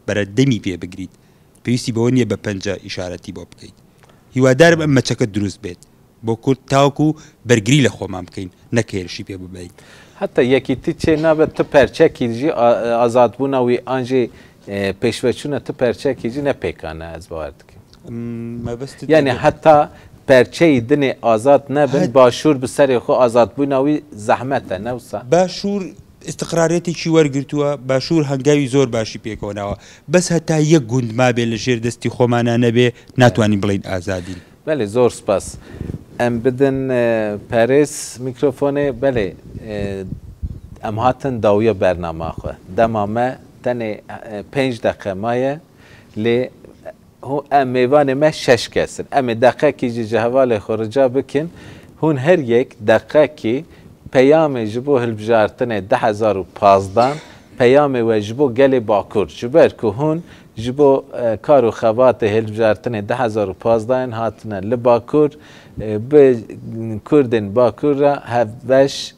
بەردەمی پێ بگریت، پێویستی بەوە نییە بە پەنجە ئیشارەتی بۆ بکەیت. هیوادارم ئەم مەچەکە دروست بێت بۆ کورد تاوەکو بەرگری لە خۆمان بکەین نەک هێرشی پێ ببەین. هەتا یەکیتی چێ نابێت ت پەرچەکی ژی ئازادبوونا وی ئان ژی پێشڤەچوونە ت پەرچەکی ژی نە پێکانە ئەز باوەر دکەم. مەبەستت یانی ئەگەر. هەتا پەرچەی دنێ ئازاد نەبن هەت. باشوور bi serê xwe azadbûna wî zehmet e ne wisa؟ باشوور ئیستقراریەتێکی وەرگرتووە، باشوور هەنگاوی زۆر باشی پێکەوە ناوە، بەس هەتا یەک گوند مابێ لە ژێر دەستی خۆمانا نەبێ ناتوانین بڵێین ئازادین. بەلێ زۆر سپاس. ئەم بدن پەرێز میکرۆفۆنێ بەلێ ئەم هاتن داویە بەرنامە xwe دەما me tenê پێنج دەقە مایە لێ هûn em mêvanê me şeş kes in. Em ê deqekî jî ji hevalê xwe rica bikin hûn her yek deqekî peyamê ji bo hilbijartinê 2015 peyamê we ji bo gelê Bakur ji ber ku hûn ji bo kar û xebatê hilbijartinê 2015 hatine li Bakur bi Kurdên Bakur re hevbeş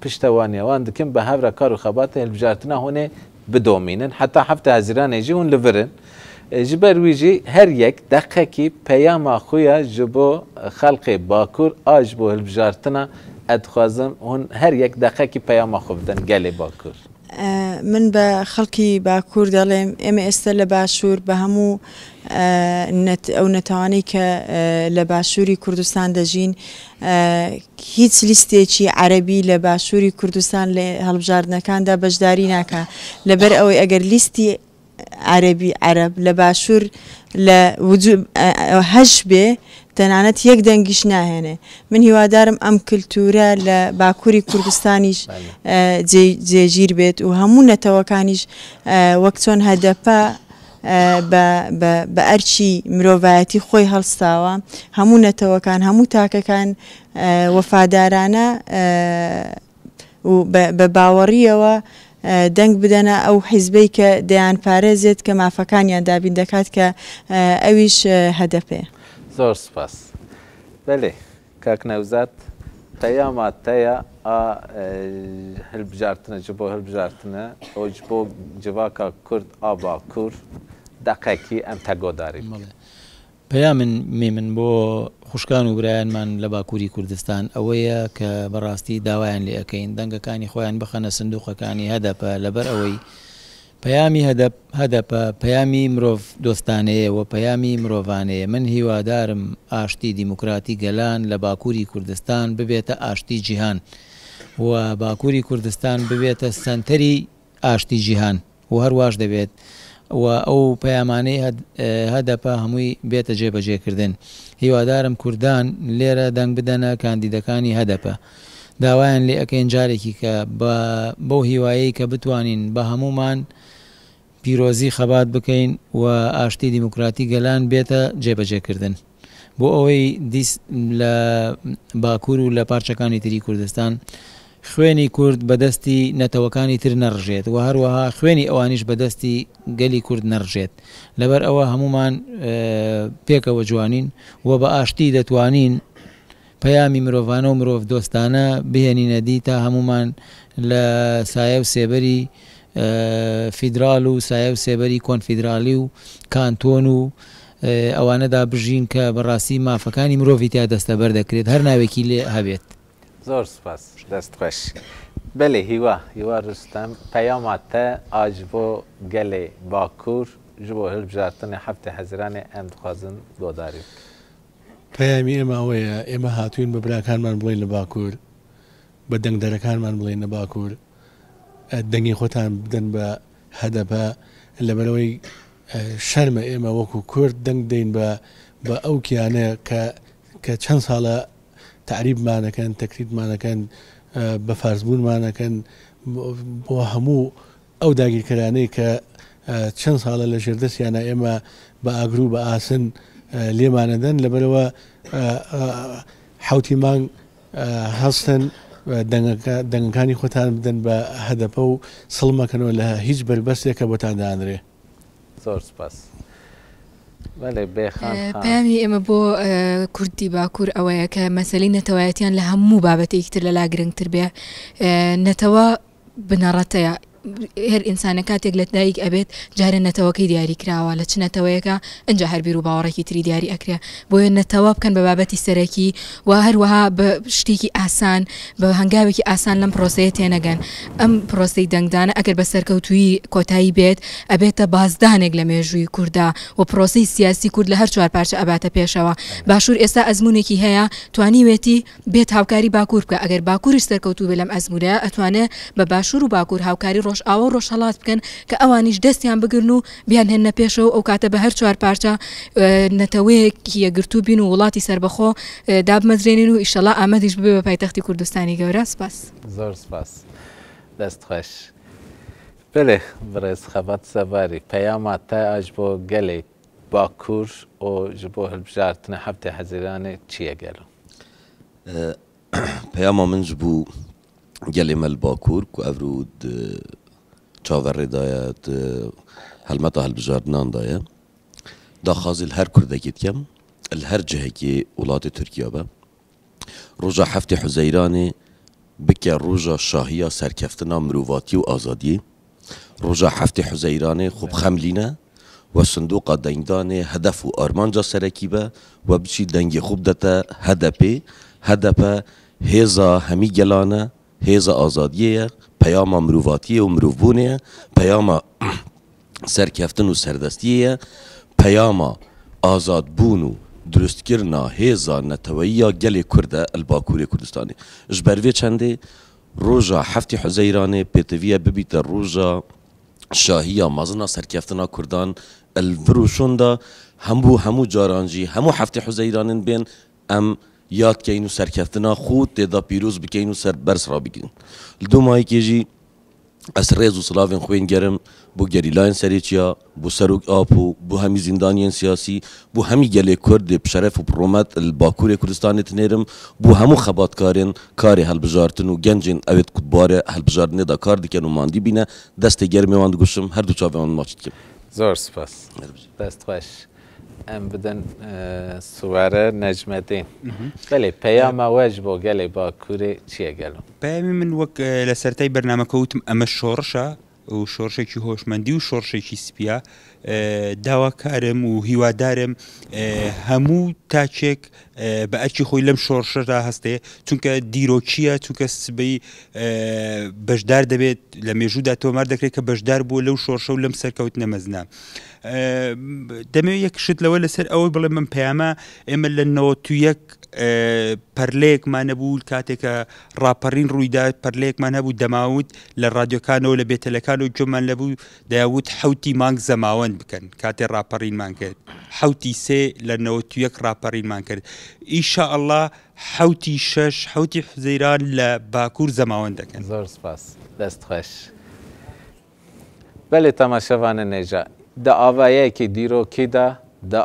Piştewaniya wan dikin bi hev re kar û xebatê hilbijartina hûn ê bidomînin. Heta heftê Hezîranê jî hûn li vir in. Ji ber wî jî her yek deqekî peyama xwe ya ji bo xelkê Bakur a ji bo hilbijartina ez dixwazim hûn her yek deqekî peyama xwe bidin gelê Bakur. من بە خەڵکی باکوور دەڵێم ئێمە ئێستا لە باشوور بە هەموو ئەو نەتەوانەی کە لە باشووری کوردستان دەژین هیچ لیستێکی عەرەبی لە باشووری کوردستان لە هەڵبژاردنەکاندا بەشداری ناکا لەبەر ئەوەی ئەگەر لیستی عەرەبی عەرەب لە باشوور لە هەش بێ تەنانەت یەک دەنگیش ناهێنێ من هیوادارم ئەم کلتورە لە باکووری کوردستانیش جێگیر بێت و هەموو نەتەوەکانیش وەک چۆن هەدەپە بە ئەرکی مرۆڤایەتی خۆی هەڵستاوە، هەموو نەتەوەکان، هەموو تاکەکان وەفادارانە و بە باوەڕییەوە دەنگ بدەنە ئەو حیزبەی کە دەیانپارێزێت، کە مافەکانیان دابین دەکات کە ئەویش هەدەپەیە. زۆر سوپاس. بەلێ کاک نەوزاد پەیاما تەیە ئا هەلبژارتنە جە بۆ هەلبژارتنە ئۆ جە بۆ جڤاکا کورد ئا باکور دەقەکی ئەم تە گۆداری بکەن. بەڵێ پەیامن می من بۆ خوشکان و برایانمان لە باکوری کوردستان ئەوەیە کە بەڕاستی داوایان لێ ئەکەین دەنگەکانی خۆیان بخەنە سندوقەکانی هەدەپە لەبەر ئەوەی پەیامی هەدەپ هەدەپە پەیامی مرۆڤ دۆستانەیە و پەیامی مرۆڤانەیە. من هیوادارم ئاشتی دیموکراتی گەلان لە باکوری کوردستان ببێتە ئاشتی جیهان و باکوری کوردستان ببێتە سەنتەری ئاشتی جیهان و هەرواش دەبێت و ئەو پەیامانەی هەدەپە هەمووی بێتە جێبەجێکردن. هیوادارم کوردان لێرە دەنگ بدەنە کاندیدەکانی هەدەپە. داوایان لێ ئەکەین جارێکی کە بە بەو هیوایەی کە بتوانین بە هەموومان پیرۆزی خەبات بکەین و ئاشتی دیموکراتی گەلان بێتە جێبەجێکردن بۆ ئەوەی دیس لە باکوور و لە پارچەکانی تری کوردستان خوێنی کورد بە دەستی نەتەوەکانی تر نەڕژێت و هەروەها خوێنی ئەوانیش بە دەستی گەلی کورد نەڕژێت لەبەر ئەوە هەموومان پێکەوە جوانین و بە ئاشتی دەتوانین پەیامی مرۆڤانە و مرۆڤدۆستانە بهێنینە دی تا هەموومان لە سایە و سێبەری فیدرال و سایە و سێبەری کۆنفیدرالی و کانتۆن و ئەوانەدا بژین کە بەڕاستی مافەکانی مرۆڤی تیا دەستەبەر دەکرێت هەر ناوێکی لێ هەبێت. زۆر سوپاس دەست خوش. بەلێ هیوا هیوا رستم پەیاما te a ji bo gelê Bakur ji bo hilbijartinê heftê Hezîranê em dixwazin godarî bikin. پەیامی ئێمە ئەوەیە، ئێمە هاتووین بە براکانمان بڵێین لە باکوور، بە دەنگدەرەکانمان بڵێین لە باکوور، دەنگی خۆتان بدەن بە هەدەپە، لەبەرئەوەی شەرمە ئێمە وەکو کورد دەنگ بدەین بە بە ئەو کیانە کە کە چەند ساڵە تەعریبمانەکەن، تەکریتمانەکەن، بە فارسبوونمانەکەن، بۆ هەموو ئەو داگیرکەرانەی کە چەند ساڵە لە ژێردەستیانە ئێمە بە ئاگر و بە ئاسن لێمانەدەن، لەبەرئەوە حەوتی مانگ هەستن دەنگەکانی خۆتان بدەن بە هەدەپە و سڵ مەکەنەوە لە هیچ بەربەستێک کە بۆتان دانرێ. زۆر سپاس. بەلێ بێخان خان. پەیامی ئێمە بۆ کوردی باکوور ئەوەیە کە مەسەلەی نەتەوایەتیان لە هەموو بابەتێکی تر لەلا گرنگتر بێ. نەتەوە بنەڕەتەیە هەر ئینسانە کاتێک لە دایک ئەبێت جارێ نەتەوەکەی دیاری کراوە لە چ نەتەوەیەکە ئەجا هەر بیر و باوەڕێکی تری دیاری ئەکرێ بۆیە نەتەوە بکەن بە بابەتی سەرەکی و هەروەها بە شتێکی ئاسان بە هەنگاوێکی ئاسان لەم پرۆسەیە تێنەگەن ئەم پرۆسەی دەنگدانە ئەگەر بە سەرکەوتوویی کۆتایی بێت ئەبێتە بازدانێک لە مێژووی کوردا و پرۆسەی سیاسی کورد لە هەر چوار پارچە ئەباتە پێشەوە باشوور ئێستا ئەزمونێکی هەیە توانیوێتی بێت هاوکاری باکوور بکا، ئەگەر باکووریش سەرکەوتوو بێت لەم ئەزموونەیا ئەتوانێ بە باشوور و باکوور هاوکاری ڕۆژئاوا و ڕۆژهەڵات بکەن کە ئەوانیش دەستیان بگرن و بیانهێننە پێشەوە و ئەوکاتە بە هەر چوارپارچە نەتەوەیەکی یەکگرتوو بین و وڵاتی سەربەخۆ دابمەزرێنین و ئیشەڵا ئامەدیش ببێ بە پایتەختی کوردستانی گەورە. سپاس. زۆر سپاس. دەست خوەش. بەلێ بەڕێز خەبات زەباری پەیاما تە ئاژ بۆ گەلێ باکوور و ژ بۆ هەلبژارتنە هەفتێ حەزیرانێ چییە گەلۆ؟ پەیاما من ji bo gelê me li Bakur ku evro di çaverê de ye, di helmeta hilbijardinan de ye, daxwazê li her Kurdekê dikem, li her cihekê welatê Tirkiya be, roja heftê Huzeyranê bike roja şahiya serkeftina mirovatî û azadiyê. Roja heftê Huzeyranê xwe bixemlîne we sindoqa dengdanê hedef û armanca serekî be we biçî dengê xwe bidete HDP'ê. HDP hêza hemî gelan e, hêza azadiyê ye, peyama mirovatiyê û mirovbûnê ye, peyama serkeftin û serdestiyê ye, peyama azadbûn û dirustkirina hêza neteweyî ya gelê Kurd e li Bakurê Kurdistanê. Ji ber vê çendê Roja heftê Huzeyranê pêtiviye bibîte roja şahiya mezin a serkeftina Kurdan li vir û şûnda hemû hemû caran jî hemû heftê Huzeyranên bên em yad keyn û serkeftina xwe tê de pîroz bikeyn û ser berz rabigirin. Li dû mayekê jî ez rêz û silavên xwe yên gerim bo gerîlayên serê çiya, bo Serok Apo, bo hemî zîndaniyên siyasî, bo hemî gelê Kurd dê bi şeref û bi rûmet li Bakurê Kurdistanê tinêrim, bo hemû xebatkarên karê hilbijartin û gencên ew ê di barê hilbijartinê de kar dikin û mandî bîne, destê germê wan diguşim, her du çavên wan maç dikim. Zor spas. Dest xweş. Em bidin سوارە نەجمەدین. بەلێ پەیامە وە ji bo gelê Bakurê çi ye gelo؟ پەیامی من وەک لە سەرەتای بەرنامەکە وتم ئەمە شۆڕشە و شۆڕشێکی هۆشمەندی و شۆڕشێکی سپیە داواکارم و هیوادارم هەموو تاکێک بە ئەرکی خۆی لەم شۆڕشەدا هەستێ چونکە دیرۆکیە چونکە سبەی بەشدار دەبێت لە مێژوودا تۆمار دەکرێت کە بەشدار بووە لەو شۆڕشە و لەم سەرکەوتنە مەزنە. دەمەوێت یەک شت لەوە لەسەر ئەوەی بڵێم من پەیامە ئێمە لە 91 پەرلەیەکمان نەبوو کاتێکە ڕاپەڕین ڕوویدا پەرلەیەکمان هەبوو دەماوت لە ڕادیۆکانەوە لە بێتەلەکان و گوێمان لەبوو دەیاوت حوتی مانگ زەماوەند بکەن کاتێ ڕاپەڕینمان کرد حوتی سێ لە 91 ڕاپەڕینمان کرد ئیشاءاللە حوتی شەش حوتی حوزەیران لە باکوور زەماوەند دەکەن. زۆر سپاس دەست خوش. بەلێ تەماشەڤانە نێژا دە ئاڤایەکی دیرۆکی دا دە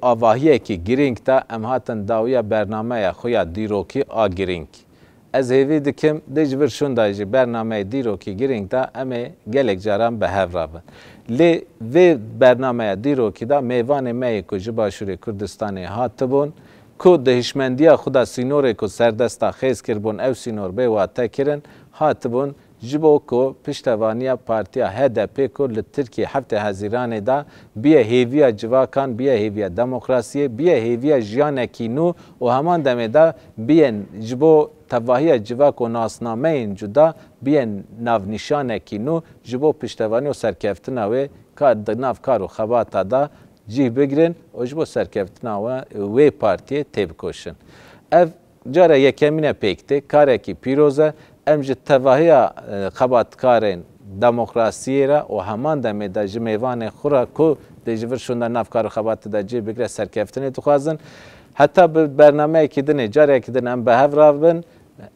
ئاڤاهیەکی گرینگ دا ئەم هاتن داویە بەرنامەیە خو یا دیرۆکی ئا گرینگ. ئەز هێڤی دکم دێ ji vir şûnda jî bernameyê dîrokî girîng da em ê gelek caran bi hev re bin. Lê vê bernameya dîrokî da mêvanê me yê ku ji Başûrê Kurdistanê hatibûn ku di hişmendiya xwe da sînorê ku serdesta xêz kiribûn ew sînor bê wate kirin hatibûn Ji bo ku piştevaniya partiya HDP'ê ku li Tirkiyê heftê Hezîranê de biye hêviya civakan, biye hêviya demokrasiyê, biye hêviya jiyanekî nû û heman demê de biye ji bo tevahiya civak û nasnameyên cuda biye navnîşanekî nû ji bo piştevanî û serkeftina wê ka di nav kar û xebata de cih bigirin û ji bo serkeftina wê partiyê têbikoşin. Ev Cara yekemîn e pêk tê, karekî pîroz e. Em ji tevahiya xebatkarên demokrasiyê re û heman demê de ji mêvanên xwe re ku dê ji vir şûnda nav kar û xebatê de cih bigire serkeftinê dixwazin. Heta bi bernameyekî din ê carekî din em bi hev re bin.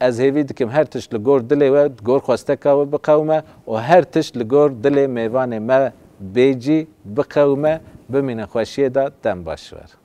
Ez hêvî dikim her tişt li gor dilê we, li gor xwesteka we biqewime û her tişt li gor dilê mêvanê me bê cî biqewime. Bimînin xweşiyê de dem baş were.